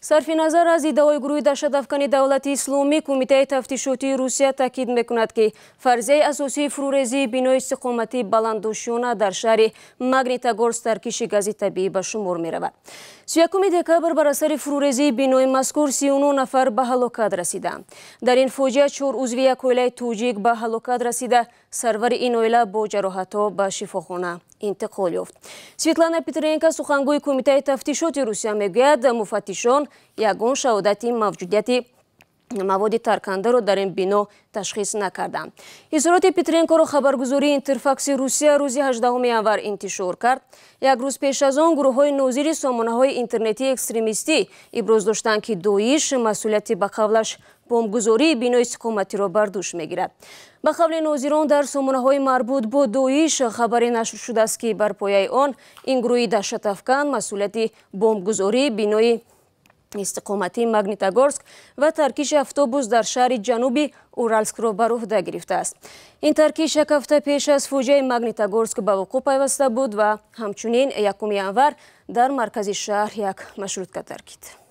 Сарфи назар аз иддаои гурӯҳи даҳшатафкани Давлати Исломӣ, Кумитаи тафтишотии Русия таъкид мекунад, ки фарзияи асосии фурӯрезии бинои истиқоматии баландошёна дар шаҳри Магнитогорск таркиши гази табиӣ ба шумор меравад. 31 декабр бар асари фурӯрезии бинои мазкур 39 нафар ба ҳалокат расиданд. Дар ин фоҷиа чор узви як оилаи тоҷик ба ҳалокат расида, сарвари ин оила бо ҷароҳатҳо ба шифохона интиқол ёфт. Светлана Петренко, сухангӯи Кумитаи тафтишоти Русия, мегӯяд, муфаттишон ягон шаҳодати мавҷудияти маводи таркандаро дар ин бино ташхис накарданд. Изҳороти Петренкоро хабаргузории Интерфакси Русия рӯзи 18 январ интишор кард. Як рӯз пеш аз он гурӯҳҳои нозири сомонаҳои интернетии экстремистӣ иброз доштанд, ки Доиш масъулияти ба қавлаш бомбгузории бинои истиқоматиро бар дӯш мегирад. Ба қавли нозирон, дар сомонаҳои марбут бо Доиш хабаре нашр шудааст, ки бар пояи он ин гурӯҳи даҳшатафкан масъулияти бомбгузории бинои истиқоматии Магнитогорск ва таркиши автобус дар шаҳри ҷануби Уралскро бар уҳда гирифтааст. Ин таркиш як ҳафта пеш аз фоҷиаи Магнитогорск ба вуқӯъ пайваста буд ва ҳамчунин 1 январ дар маркази шаҳр як маршрутка таркид.